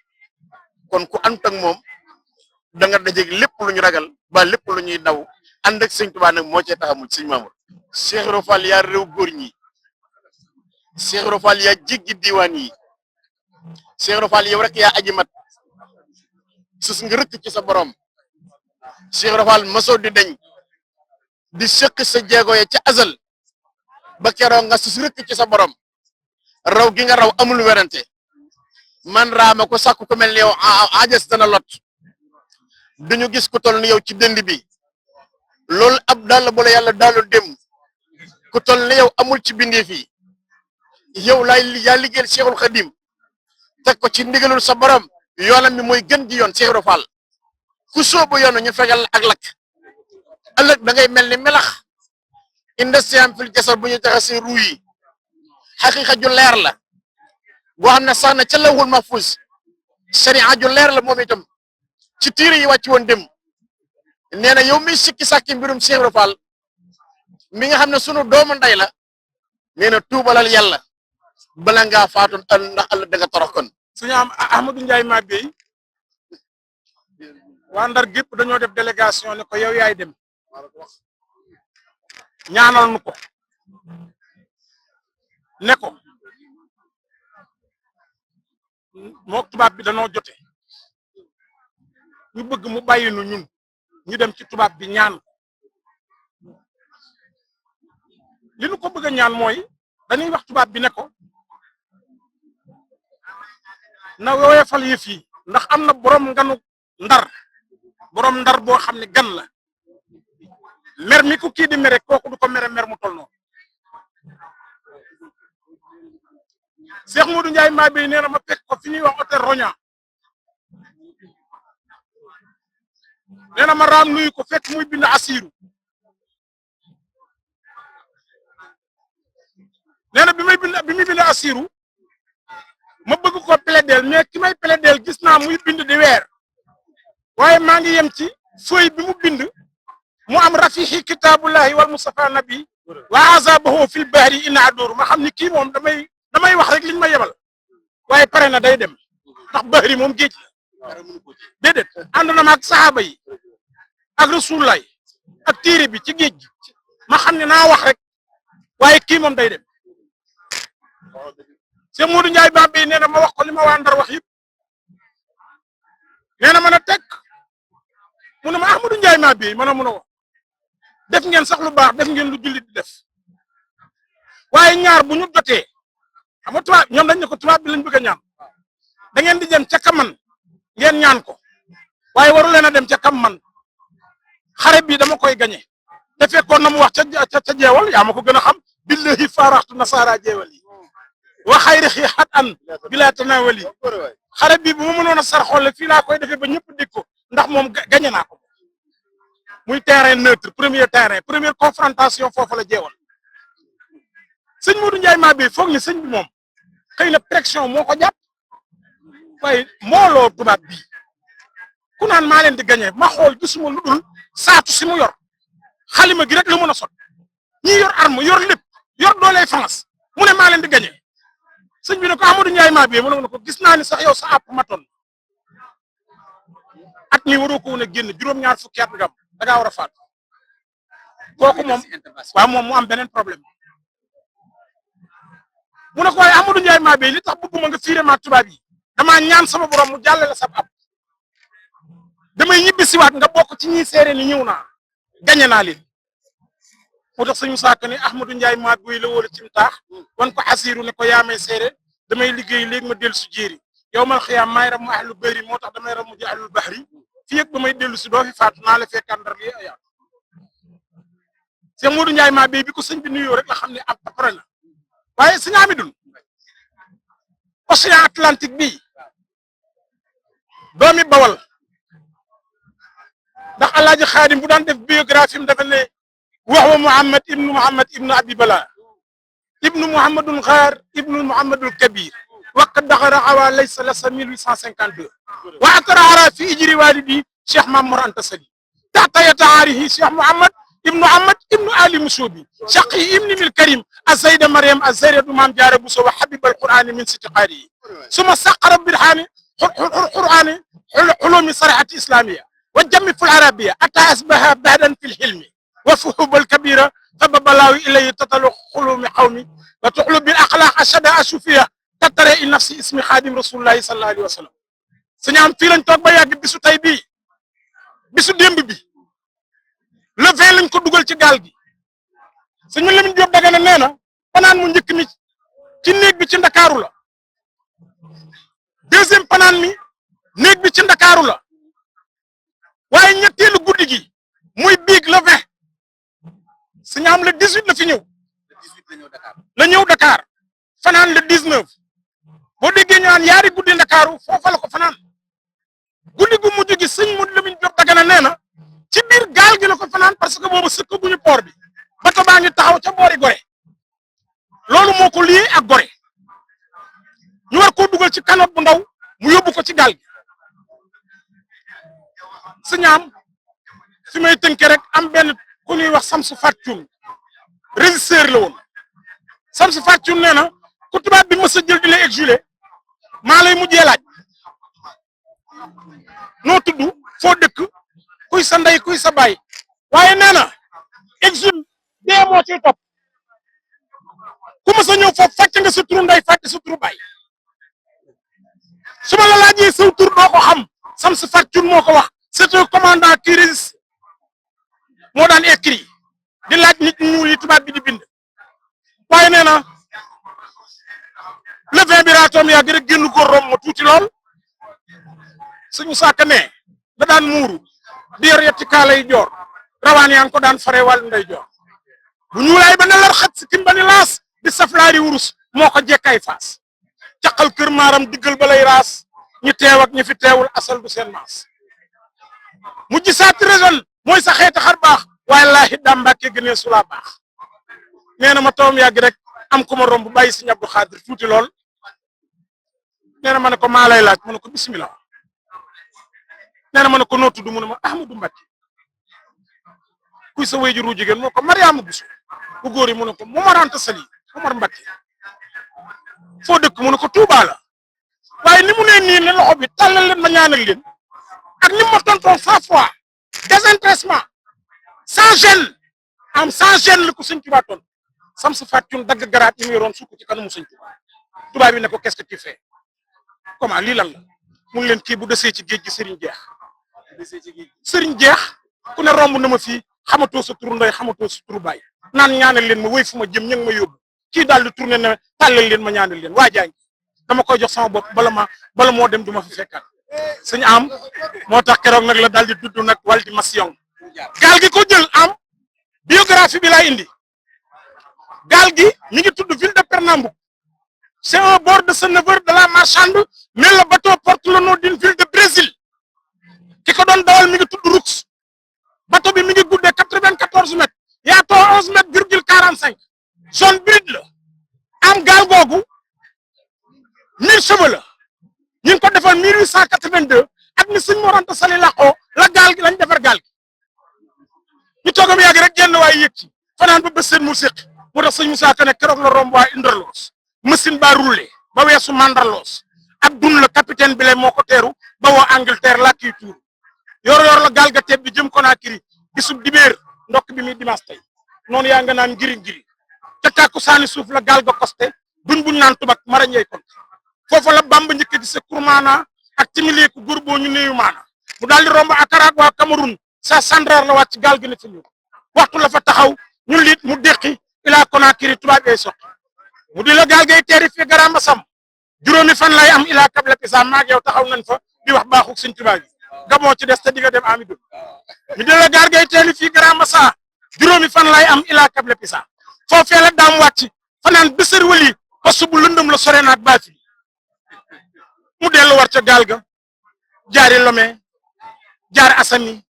kon ku àndut ak moom da nga dajeg lépp lu ñu ragal ba lépp lu ñuy daw ànd ak Sëriñ Tuubaa nag moo cee taxamul Sëriñ Mamour Cheikh Ibra Fall yaa réew góor ñi Cheikh Ibra Fall yaa jéggi diwaan yi Cheikh Ibra Fall yow rek yaa aji mat sus nga rëkk ci sa borom Cheikh Ibra Fall masoo di dañ di sëq sa jéego ya ca azal ba keroog nga sus rëkk ci sa borom raw gi nga raw amul werante man raama ko sàkku ko mel ni yow ajas dana lot duñu gis ku toll ni yow ci dënd bi loolu ab dàll bu la yàlla daaloon dem ku toll ni yow amul ci bindee fii yow yaa liggéeyal Cheikhul Khadim teg ko ci ndigalul sa borom yoonam mi mooy gën gi yoon Cheikh Ibra Fall ku soobu yoonu ñu fegal ak lakk ëllëg da ngay mel ni melax indestiam fil jasad bu ñu jaxasee ruu yi xaqiqa ju leer la boo xam ne sax na ca lawhul mahfuz sharia ju leer la moom itam ci tiiri yi wàcc woon dem nee na yow mi sikki sàkki mbirum Cheikh Ibra Fall mi nga xam ne sunu doomu nday la nee na tuubalal yàlla bala ngaa faatu ndax ëllëg da nga torox kon suñu am Ahmadou Ndiaye Mabéye waa Ndar gépp dañoo def délégation ne ko yow yaay dem ñaanal nu ko ne ko mook tubaab bi danoo jote ñu bëgg mu bàyyi nu ñun ñu dem ci tubaab bi ñaan li nu ko bëgg a ñaan mooy dañuy wax tubaab bi ne ko na woyefal yëf yi ndax am na borom nganu ndar boo xam ne gan la mer mi ko kii di mere kooku du ko mere mer mu tol noonu Cheikh Modou Ndiaye Mabéye nee na ma fekk ko fi ñuy wax hôtel Rognan nee na ma raam nuyu ko fekk muy bind asiru nee na bi muy bind asiru ma bëgg ko plaidel mais ki may plaidel gis naa muy bind di weer waaye maa ngi yem ci feuille bi mu bind mu am rafihi kitaabullahi wal mustafa nabi wa azabahu fil bahri ina adoru ma xam ni kii moom damay wax rek liñ ma yebal waaye pare na day dem ndax bahri moom géej la déedéet ànd na ma ak saxaaba yi ak rasulullah ak téere bi ci géej gi ma xam ne naa wax rek waaye kii moom day dem Cheikh Modou Ndiaye Mabéye nee na ma wax ko li ma waa Ndar wax yëpp nee na mën a teg mu ne ma Ahmadou Ndiaye Mabéye mën a mun a wax def ngeen sax lu baax def ngeen lu jullit di def waaye ñaar bu ñu jotee xam nga tubaab ñoom dañ ne ko tubaab bi lañ bëgg a ñaan da ngeen di dem ca kaman ngeen ñaan ko waaye waru leen a dem ca kam man xare bi dama koy gañe te fekkoon na mu wax ca jeewal yaa ma ko gën a xam billahi faaraxtu nasaara jeewal yi wa xayri xi xat an bila tanawali xare bi bu ma mënoon a sar xolle fii laa koy defee ba ñëpp dégg ko ndax moom gañe naa ko muy terrain neutre première confrontation foofu la jeewal sëñ Modou Ndiaye Mabéye foog ni sëñ bi moom xëy na pression moo ko jàpp waaye mooloo tubaab bi ku naan maa leen di gañe ma xool gisuma lu dul saatu si mu yor xalima gi rek la mën a sot ñi yor arme yor lépp yor dooley France mu ne maa leen di gañe sëñ bi ne ko Ahmadou Ndiaye Mabéye mu ne ko gis naa ni sax yow sa àpp matoon at mi waroo ko woon a génn juróom-ñaar fukki at nga am da ngaa war a faat kooku moom waaw moom mu am beneen problème mu ne ko waaye Ahmadou Ndiaye Mabéye li tax bëgguma nga fiire ma tubaab yi damaa ñaan sama borom mu jàllale sa ab damay ñibbisiwaat nga bokk ci ñi seere ni ñëw naa gañe naa leen moo tax suñu saaka ne Ahmadou Ndiaye Mabéye la wóolu cim taax wan ko asiru ne ko yaa may seere damay liggéey léegi ma dellu si jéeri yow mal xiyaam maay ram mu ahlul bahri moo tax damay ram mu ji ahlul bahri fii ak ba may dellu si doo fi faatu naa la fekkaan ndar li yaa Cheikh Modou Ndiaye Mabéye bi ko sëñ bi nuyoo rek la xam ne ab pare na waaye sëñ Amidou océan Atlantique bi doomi Bawal ndax Alaaji Xaadim bu daan def biographie am dafa ne wax wa Muhammad ibnu Abibala ibnu Muhammadul Xaar ibnu Muhammadul Kabir waqt daxara awa laysa la sa 1852 wa atara fi ijri walidi Cheikh Mamour Anta Sali taxta yataarihi Cheikh Muhammad ibnu Ali Musobi shaqi ibni mil Karim azayda Mariam azayratu Maam Jaara Buso wa habib alqur'ani min sitiqaarihi suma saqara birhani qur'ani hulumi sarihati islamiyya wa jammi fil arabiyya ata asbaha bahdan fil hilmi wa fuhub al-kabira fababalawi ilayhi tatalu khulumi qawmi wa tuxlu bil axlaaq ashada ashufiya tattare i nafsi ismi xaadim rasulullahi sallallahu alayhi wa sallam suñu am fii lañ toog ba yàgg bisu tey bii bisu démb bi le 20 lañ ko dugal ci gaal gi suñu Lamine Diop Dagana nee na panaan mu njëkk mi ci néeg bi ci ndakaaru la deuxième panaan mi néeg bi ci ndakaaru la waaye ñetteelu guddi gi muy biig le 20 sëñ am le 18 la fi ñëw la ñëw Dakar fanaan le 19 boo déggee ñu naan yaari guddi Ndakaaru foofa la ko fanaan guddi gu mujj gi sëñ Modou Lamine Diop Dagana nee na ci biir gaal gi la ko fanaan parce que boobu sëkk guñu port bi bato baa ngi taxaw ca boori Gorée loolu moo ko lié ak Gorée ñu war koo dugal ci kanoot bu ndaw mu yóbbu ko ci gaal gi sëñ am fi may tënke rek am benn ku ñuy wax Samsu Fatou régisseur la woon Samsu Fatou nee na ku tubaab bi mës a jël di la exilé maa lay mujjee laaj noo tudd foo dëkk kuy sa ndey kuy sa baay waaye nee na exil dee moo ciy topp ku mës a ñëw foofu fàcc nga sa turu ndey fàcc sa turu baay su ma la laajee saw tur doo ko xam Samsu Fatou moo ko wax c'est un commandant qui résiste moo daan écrit di laaj nit ñuul yi tubaab bi di bind waaye nee na le 20 bi raatoom yàgg rek génn ko rom ma tuuti lool suñu saaka ne da daan muuru di yor yetti kaala yi joor rawaan yaa ngi ko daan fare wàllu nday joor bu ñuulaay ba ne lar xat si kim ba ni laas di saflaari wurus moo ko jekkay faas caqal kër maaram diggal ba lay raas ñu teew ak ñu fi teewul asal du seen maas mu gisaati raison mooy sa xeeti xar baax waaye laahi daa mbàkkee gënee su laa baax nee na ma tawam yàgg rek am ku ma romb bàyyi si Abdou Xaadir tuuti lool nee na ma ne ko maa lay laaj ma ne ko bismillah nee na ma ne ko noo tudd mu ne ma Ahmadou Mbacké kuy sa wayjuru jigéen mu ne ko Mariama Bousso bu góor yi mu ne ko Momar Anta Sali Momar Mbacké foo dëkk mu ne ko Touba la waaye ni mu ne nii ne loxo bi tàllal leen ma ñaanal leen ak ni ma tontoon sans foi désintéressement sans gêne am sans gêne la ko sëñ Tuubaa toon Samsu Fatou dagg garaat yi muy yoroon sukk ci kanamu sëñ Tuubaa tubaab bi ne ko qu'est-ce que tu fais comment lii lan la mun leen kii bu desee ci géej gi sëriñ jeex sëriñ jeex ku ne romb na ma fii xamatoo sa turu ndey xamatoo sa turu baay naan ñaanal leen ma wéy fu ma jëm ña ngi ma yóbbu kii daal di tourné ne tàllal leen ma ñaanal leen waa jaa ngi dama koy jox sama bopp bala moo dem du ma fi fekkaat sëñ am moo tax keroog nag la daal di dudd nag wal di mission gaal gi ko jël am biographie bi laay indi gaal gi mi ngi tudd ville de Pernambouc c'est un bord de Seneveur de la Marchande mais le bateau porte le nom d'une ville de Brésil ki ko doon dawal mi ngi tudd Roux bateau bi mi ngi guddee 94 mètres yaatoo 11 mètres virgule 45 zone bride la am gaal googu 1000 chevaux la ñu ngi ko defal 1882 ak ni sëñ Mor Anta Sali laqoo la gaal gi lañ defar gaal gi ñu toogam yàgg rek genn waaye yëg ci fanaan ba bés seen mu séq moo tax sëñ Moussa Ka ne keroog la romb waa Indarloos machine ba roulé ba weesu Mandarloos ak dun la capitaine bi le moo ko teeru ba woo Angleterre laa kii tuur yor la gaal ga teeb bi jëm Conakry bisub dibéer ndokk bi muy dimanche tey noonu yaa nga naan ngiri ca tàkku saani suuf la gaal ga costé buñ naan tubak mara ñey kon foofa la Bamba njëkk di se kurmaana ak timilee ku góor boo ñu néewu maana mu daal di romb Akara ak waa Cameroun sa sandrar la wàcc gaal gi ne fi ñu waxtu la fa taxaw ñu liit mu déqi ilaa Conakry tubaab yay sotti mu di la gaal gay teeri fi Garamba Sam juróomi fan lay am ilaa Kable Pisa maag yow taxaw nañ fa di wax baaxuk sëñ tubaab yi gamoo ci des te di nga dem Amidou mu di la gaal gay teeri fii Garamba Sam juróomi fan lay am ilaa Kable Pisa foofee la daam wàcc fanaan bésër wali ba subu lëndëm la sore naat baati mu dellu war ca gaal ga jaari Lomé jaar Assami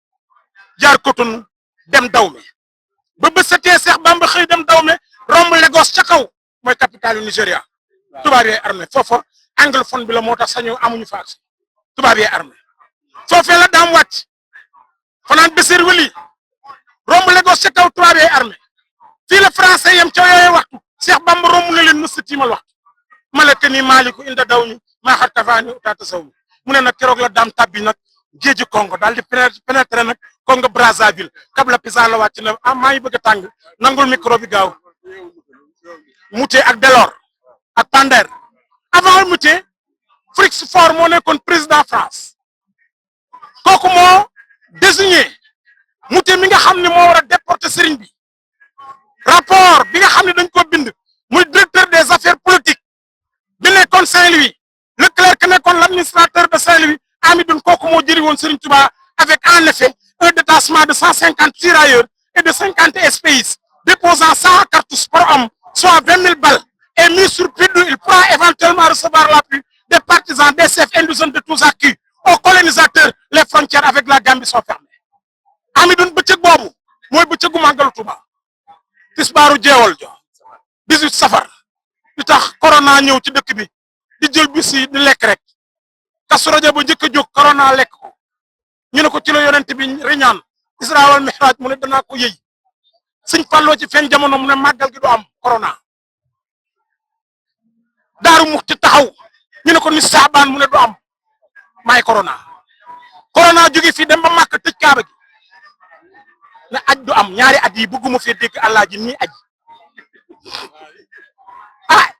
jaar Cotonou dem Dahomey ba bés sa tee Seex Bamba xëy dem Dahomey romb Lagos ca kaw mooy capitale yu Nigéria tubaab yee armée foofa anglophone bi la moo tax sañu amuñu fa accès tubaab yee armée foofee la daam wàcc fanaan bésër wali romb Lagos ca kaw tubaab yee armée fii la français yam ca yooyee waxtu Seex Bamba romb na leen mës a tiimal waxtu malaka ni maaliku inda daw mi maa xar tafaani utaata saw mi mu ne nag keroog la daam tabbi nag géeju Congo daal di pénétrer nag Congo Brazzaville Kabla Pisa la wàcc na maa ngi bëgg a tàng nangul micro bi gaaw Mouté ak Delors ak Pander avant Mouté Fritz Faure moo nekkoon président France kooku moo désigné Mouté mi nga xam ne moo war a déporter sëriñ bi rapport bi nga xam ne dañ ko bind muy directeur des affaires politiques bi nekkoon Saint-Louis Leclerc nekkoon l'administrateur de Saint-Louis Amidoune kooku moo jëri woon Serigne Touba avec en effet un détachement de 150 tirailleurs et de 50 SPI déposant 100 cartouches par homme, soit 20 000 balles, et mis sur pied, il pourra éventuellement recevoir l'appui des partisans des chefs indigènes de tous acquis. Aux colonisateurs, les frontières avec la Gambie sont fermées. Amidoune bëccëg boobu mooy bëccëgu màggalu Tuuba tisbaaru jeewal jo 18 safar di tax corona ñëw ci dëkk bi di jël bis yi di lekk rek Kazu Rajab ba njëkk a jóg corona lekk ko ñu ne ko ci la yonent bi riñaan Israa wal Mi'raaj mu ne danaa ko yëy Sëñ Falloo ci fen jamono mu ne màggal gi du am corona Daaru Muxti taxaw ñu ne ko ni saabaan mu ne du am maay corona jóge fii dem ba Màkka tëj Kaaba gi ne aj du am ñaari at yi bëgguma fee dégg Allah ji nii aj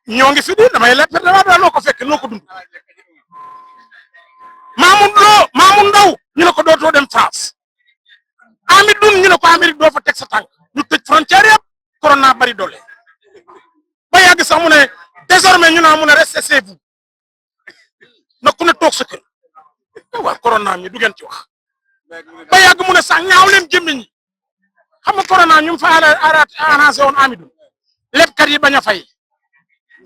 ñoo ngi fi di damay lepp dama da loo ko fekk noo ko dund Maamun Ndaw ñu ne ko dootoo dem France Amidoune ñu ne ko Amérique doo fa teg sa tànk ñu tëj frontière yëpp corona bari doole ba yàgg sax mu ne désormais ñu naa mu ne restez chez vous na ku ne toog sa kër waaw corona mi du ngeen ci wax ba yàgg mu ne sax ñaaw leen gémmiñ ñi xam nga corona ñu fa arrangé woon Amidoune lebkat yi bañ a fay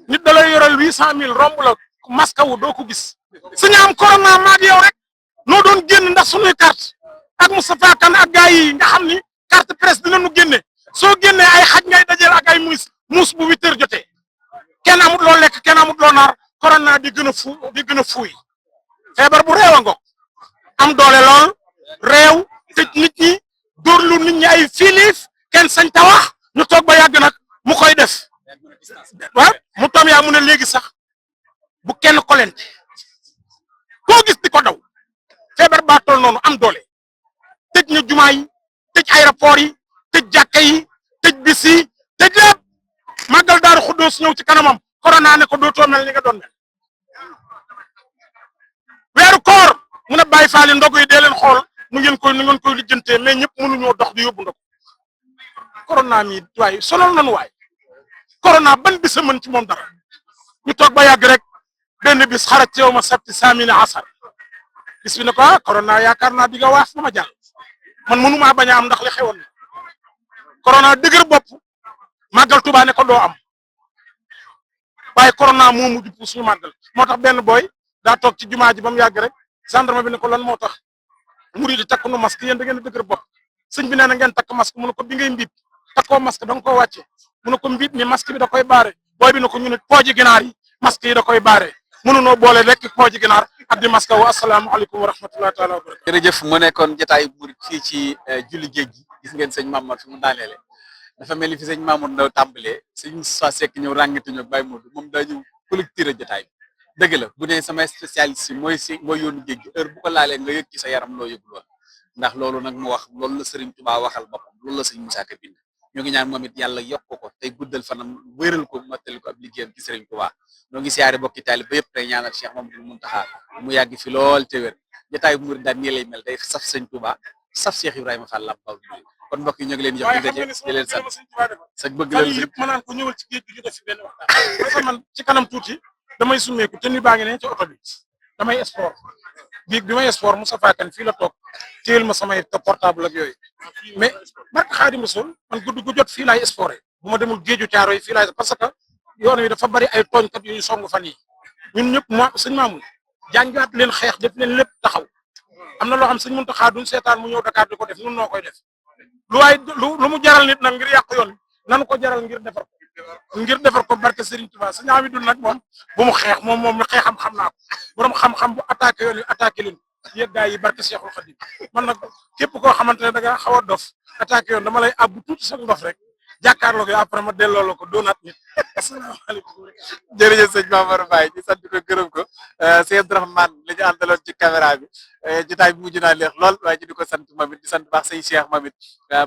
nit da lay yoral 800 000 romb la masque wu doo ko gis su ñu am corona maag yow rek noo doon génn ndax suñuy carte ak Moustapha Kane ak gars yi nga xam ni carte presse dina nu génne soo génnee ay xaj ngay dajeel ak ay muus bu 8 heures jotee kenn amut loo lekk kenn amut loo naar corona di gën a fuuy feebar bu réew a ngoog am doole lool réew tëj nit ñi dóorlu nit ñi ay fiiliif kenn sañ ta wax ñu toog ba yàgg nag mu koy def waaw mu toom yaa mu ne léegi sax bu kenn kolente koo gis di ko daw feebar baa toll noonu am doole tëj na jumaa yi tëj aéroport yi tëj jàkka yi tëj bis yi tëj lépp màggal Daaru Xuddoos ñëw ci kanamam corona ne ko dootoo mel ni nga doon mel weeru koor mu ne bàyyi faali ndogu yi dee leen xool nu ngeen koy lijjantee mais ñëpp mënuñoo dox di yóbbu ndogu corona mi waaye sonal nañu waay corona ban bisa mën ci moom dara ñu toog ba yàgg rek benn bis xarat yow ma sabti saamina asar bis bi ne ko corona yaakaar naa di nga waaf ba ma jàll man mënumaa bañ a am ndax li xewoon na corona dëgër bopp màggal Tuubaa ne ko doo am waaye corona moo mujj pour suñu màggal moo tax benn booy daa toog ci jumaa ji ba mu yàgg rek gendarme bi ne ko lan moo tax murid yi takk nu masque yéen da ngeen a dëgër bopp sëñ bi nee na ngeen takk masque mu ne ko bi ngay mbiib takkoo masque da nga koo wàcce mu ne ko mbiib mi masque bi da koy baare booy bi ne ko ñu ne pooji ginaar yi masque yi da koy baare mënunoo boole lekk pooji ginaar ak di masque wa asalaamaaleykum wa rahmatullahi taala wa barakatu jërëjëf mu nekkoon jotaayu murid fii ci julli géej gi gis ngeen sëñ Mamadou fi mu daaneele dafa mel ni fi sëñ Mamadou Ndaw tàmbalee sëñ Moustapha Seck ñëw ràngatuñu ak Baye Modou moom daa ñëw collecteur jotaay bi dëgg la bu ne sama spécialiste yi mooy yoonu géej gi heure bu ko laalee nga yëg ci sa yaram loo yëgul woon ndax loolu nag mu wax loolu la Serigne Touba waxal boppam loolu la sëñ Moussa Ka bind ñoo ngi ñaan moom it yàlla yokk ko tey guddal fanam wéral ko mattali ko ab liggéeyam ci Serigne Touba ñoo ngi siyaare bokki taalibe ba yëpp tey ñaanal Cheikh Mamadou Mountakha mu yàgg fi lool te wér jotaayu murid daal nii lay mel day saf sëñ Touba saf Cheikh Ibrahima Fall Lamp kon mbokk yi ñoo ngi leen jox di daje di leen sant sa bëgg leen yëpp ma naan ko ñëwal ci géej gi ñu def fi benn waxtaan parce que man ci kanam tuuti damay summeeku te ni baa ngi ne ci oto bi damay sport bi may sport Moustapha Kane fii la toog téyel ma samay portable ak yooyu mais barke Xaadim Rasul man guddi gu jot fii laay sporté bu ma demul géeju caaro yi fii laay parce que yoon wi dafa bari ay tooñkat yu ñu song fan yi ñun ñëpp sëñ Mamoun jàngaat leen xeex def leen lépp taxaw am na loo xam sëñ Mountakha duñ seetaan mu ñëw Dakar di ko def ñun noo koy def lu mu jaral nit nag ngir yàq yoon nanu ko jaral ngir defar ko barke Serigne Touba sëñ Amidou nag moom bu mu xeex moom xeexam xam naa ko borom xam-xam bu attaqué yoon yi attaqué leen yéeg gaa yi barke Cheikhul Khadim man nag képp koo xamante ne da nga xaw a dof attaqué yoon dama lay abbu tuuti sax ndof rek jàkkaarloo ko après ma delloo la ko doonaat nit asalaamaaleykum. jërëjëf sëñ Mamadou Baye ñu sant ko gërëm ko sëñ Abdourahmane la ñu àndaloon ci caméra bi jotaay bi mujj naa leex lool waaye ñu di ko sant moom it di sant baax sëñ Cheikh moom it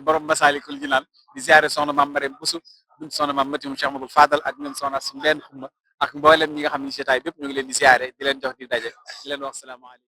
borom Masalikul Jinaan di ziare soxna Mame Marème Boussou duñ soxna Mame Matim Cheikh Mamadou Fadal ak ñoom soxna suñu leen xumma ak mboolem ñi nga xam ne jotaay bépp ñu ngi leen di ziare di leen jox di daje di leen wax salaamaaleykum